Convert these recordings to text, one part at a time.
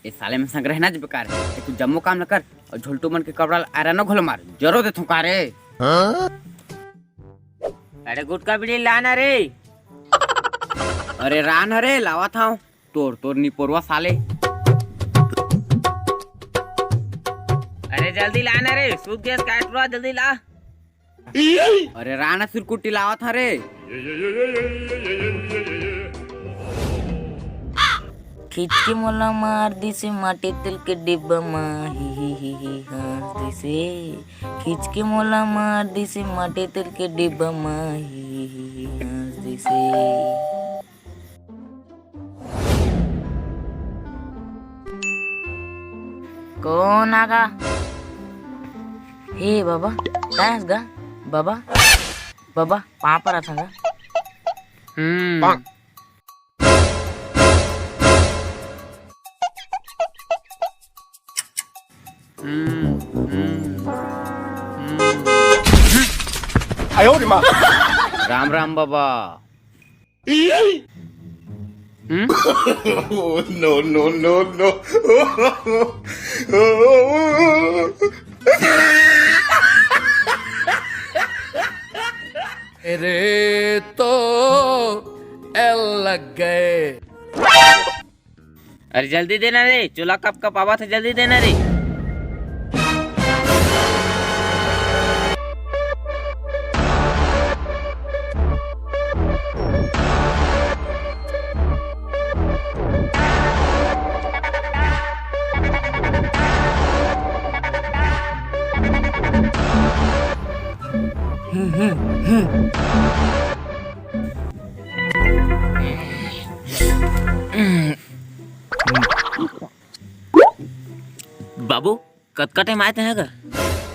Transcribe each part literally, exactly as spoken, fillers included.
ए साले में संग रहना च बेकार हे। ए तू जम्मो काम ल कर अउ झोलटू मन के कपड़ा ल आयरनो घलो मार, जरो देथों का रे। अरे गुटखा बीड़ी ला ना रे। अरे रा ना रे, लावत हंव। तोर तोर निपोरवा साले। अरे जल्दी ला ना रे, सूत गेस काटवा, जल्दी ला। अरे रा ना, सिरकुट्टी लावत हंव रे। खींच के मोला मार दिसे माटी तेल के डिब्बा मा, ही ही ही ही हंस दिसे। खींच के मोला मार दिसे माटी तेल के डिब्बा मा, ही ही ही ही हंस दिसे। कोन आगा? हे बाबा, काहे हंस गा? बाबा, बाबा, पाँव परत हंव गा। हम्म। हम्म, हम्म, हम्म। राम राम बाबा। हम्म? Oh, no, no, no, no। अरे तो एल लग गए। अरे जल्दी देना रे, चोला कब कब आवत हे, जल्दी देना रे। बाबू, कतका टाइम आए तें घर?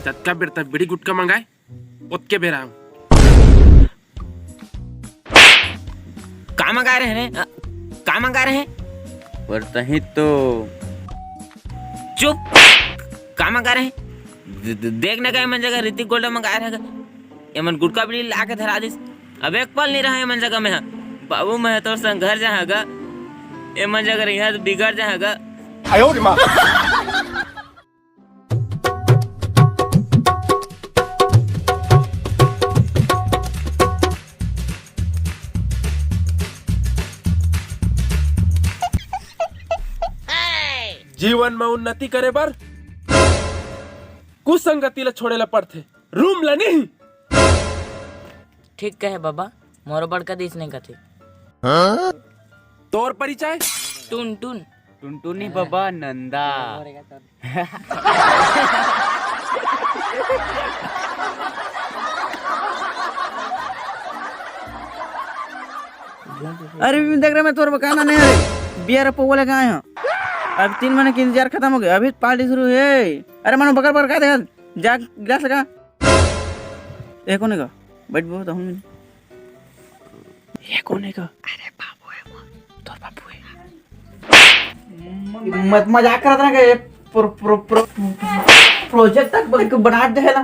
जतका बेर तक बीड़ी गुटखा मंगाए, ओतके बेर आंव। का मंगाए रहे रे? अ, का मंगाए रहे? पर तहीं तो चुप! का मंगाए रहे? दे-, दे-, देख न गा एमन जगह ऋतिक गोल्ड मंगाए रहे गा। एमन गुटखा बीड़ी ला के धरा दिस। अब एक पल नइ रहा एमन जगह में ह। बाबू, मैं तोर संग घर जाहूं गा। एमन जगह रहिहा त बिगड़ जाहूं गा। आयो रे माँ। जीवन में उन्नति करे बर कुसंगति ला छोड़े ला पड़थे, रूम ला नहीं। ठीक कहे बाबा, मोरो बड़का दीस नहीं कथे। तोर परिचय? टुनटुन। टुनटुनी बाबा नंदा। अरे भी देख रहे, मैं तोर बकाना नहीं है। बियर पौवा लेके आए हंव। अब तीन महीने के इंतजार खतम हो गया, अभी पार्टी शुरू है। अरे मनो बकर बकर का देखा, जा गिलास लगा। ए कोन हे गा? बैठ बो, तो हम ये कोन हे गा? अरे बाबू हे वो, तोर बाबू हे। मत मजाक करत ना के प्रो, प्रो, प्रो, प्रोजेक्ट तक बन-, बना दे है ना।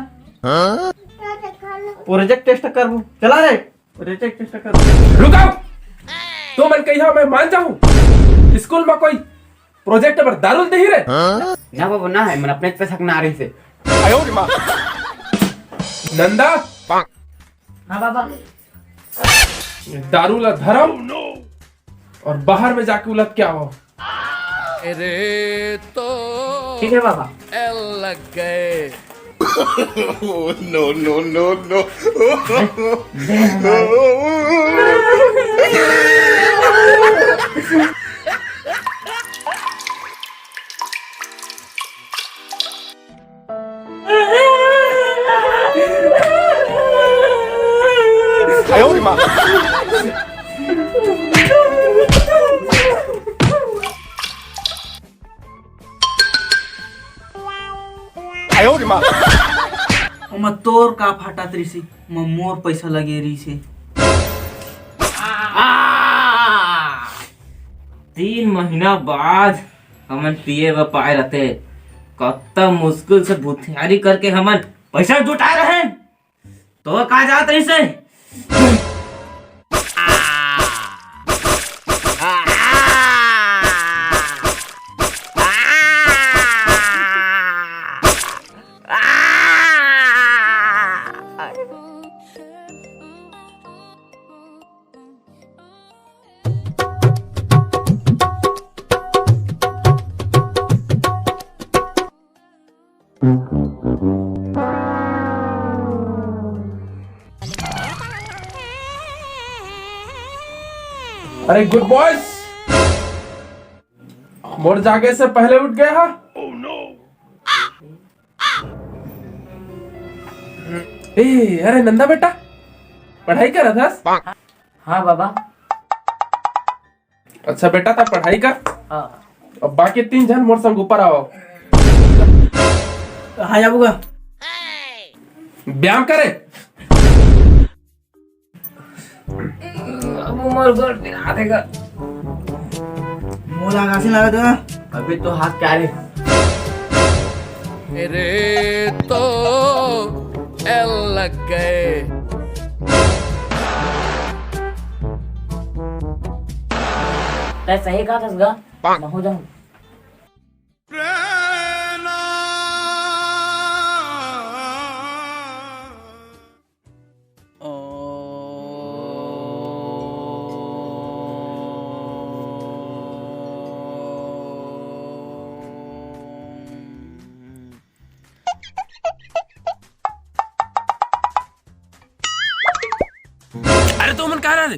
प्रोजेक्ट टेस्ट करबो। चला रे, प्रोजेक्ट टेस्ट करबो। रुक जाओ। तुमन कहिया मैं मान जाहूं? स्कूल में कोई प्रोजेक्ट बर दारू ल देही रे? ना बाबू, ना हे, मन अपने पैसा के ना रही से। नंदा। हाँ बाबा। दारू ला धरो और बाहर में जाके उलट के आओ। अरे तो ठीक है बाबा। एल लग गए। Oh, no, no, no, no। ओमा तोर का फाटत रिसे, ओमा मोर पैसा लगे रिसे। आ! तीन महीना बाद हमन पिए बर पाए रहते। कत्ता मुश्किल से भुथियारी करके हमन पैसा जुटाए रहेन। तोर का जात रहिसे? आ! आ! आ! अरे गुड बॉयज, मोर जागे से पहले उठ गया हा। ए, अरे नंदा बेटा, पढ़ाई करत हस? हाँ बाबा। अच्छा बेटा, त पढ़ाई कर। हाँ। अब बाकी तीन झन मोर संग ऊपर आओ। कहाँ जाबो गा? व्यायाम करे। अब मोर गोड़ पिरात हे गा। मोला आगासी लागत हे। अभी तो हाथ क्या रे? अरे तो एल लग गए। तै सही कहा थस गा। महू जाऊं। अरे तो मन कहा रहा थे?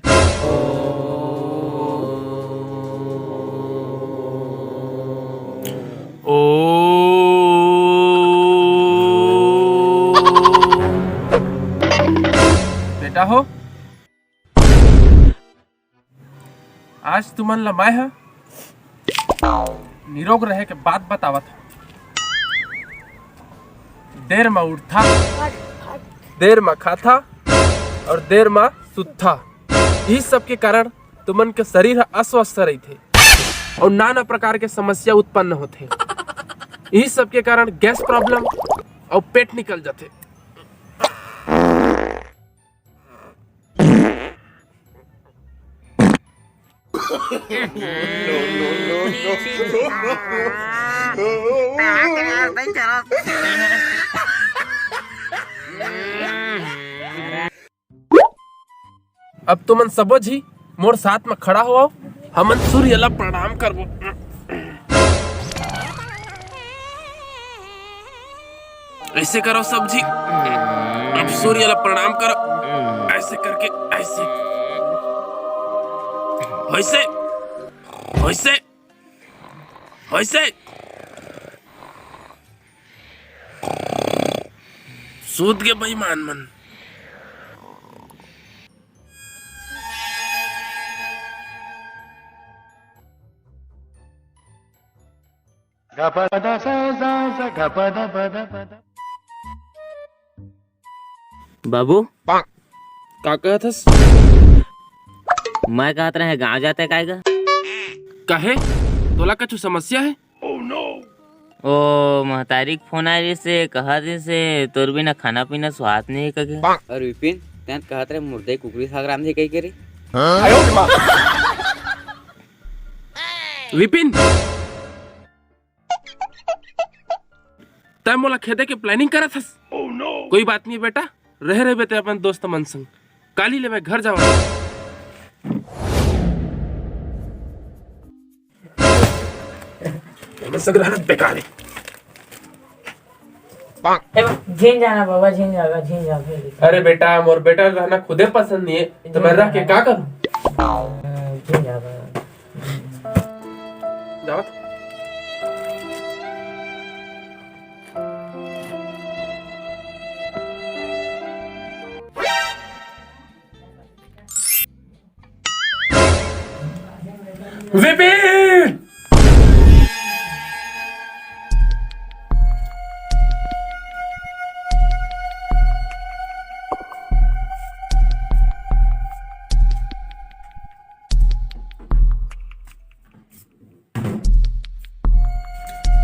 ओ बेटा हो, आज तुमन ल मैं ह निरोग रहे के बात बतावत हूँ। देर म उठथा, देर म खाता और देर म सुतथा। इस सब के कारण तुमन के शरीर ह अस्वस्थ रहिथे और नाना प्रकार के समस्या उत्पन्न होथे। इस सब के कारण गैस प्रॉब्लम और पेट निकल जाथे। अब तुमन सबो झी मोर साथ म खड़ा होवव, हमन सूर्य ला प्रणाम करबो। ऐसे करो सब झी, अब सूर्य ला प्रणाम करो, ऐसे करके, ऐसे, वैसे, वैसे, वैसे। सूत गे बेईमान मन। बाबू, का कहत हस? मैं कहत रहे गांव जाते काय गा? काहे? तोला कछु समस्या है? ओ, महतारी के फोन आय रहिसे, कहत रहिसे, "तोर बिना खाना पीना स्वाद नहीं है," कहिके। अरे विपिन, तैं कहत रहे मुर्दई कुकरी साग रांधे कहिके रे। विपिन, तैं मोला खेदे के planning करत हस? कोई बात नहीं बेटा, रहे रहिबे तैं अपन दोस्त मन संग। काली ले मैं घर जावत हंव। एमे सगरा हालत बेकार हे। ए, झिन जाना बाबा, झिन जागा, झिन जागा। अरे बेटा, मोर बेटा रहना खुदे पसंद नहीं है, तो मैं रह के का करूं? हम्म, झिन जागा। जावत। विपिन!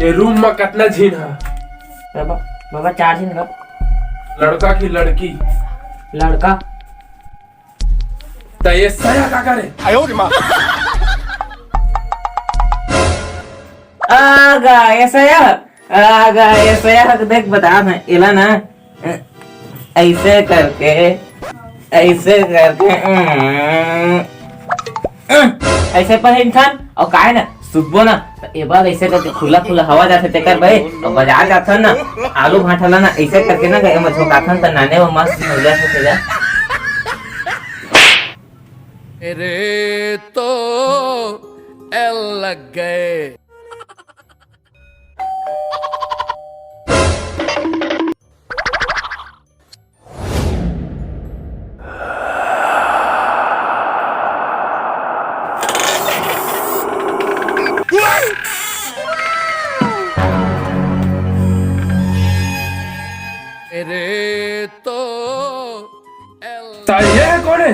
ये रूम में कितना झिन है? बाबा, बाबा, चार झिन का। लड़का की लड़की? लड़का। त ये सया का करे? आगा, ये सया। आगा, ये सया, देख, बता मैं, एला ना, ऐसे करके, ऐसे करके, ऐसे पहिनथन, अउ काय ना, सुतबो ना, त ए बार ऐसे करके खुला खुला हवा जाथे तेकर भाई, अउ बाजार जाथन ना, आलू भांटा ला ना, ऐसे करके ना, एमा झोंकाथन, त नाने वो मस्त हो जाथे तेला। अरे तो लग गए। मेरे तो एल- ता ये है कौन है?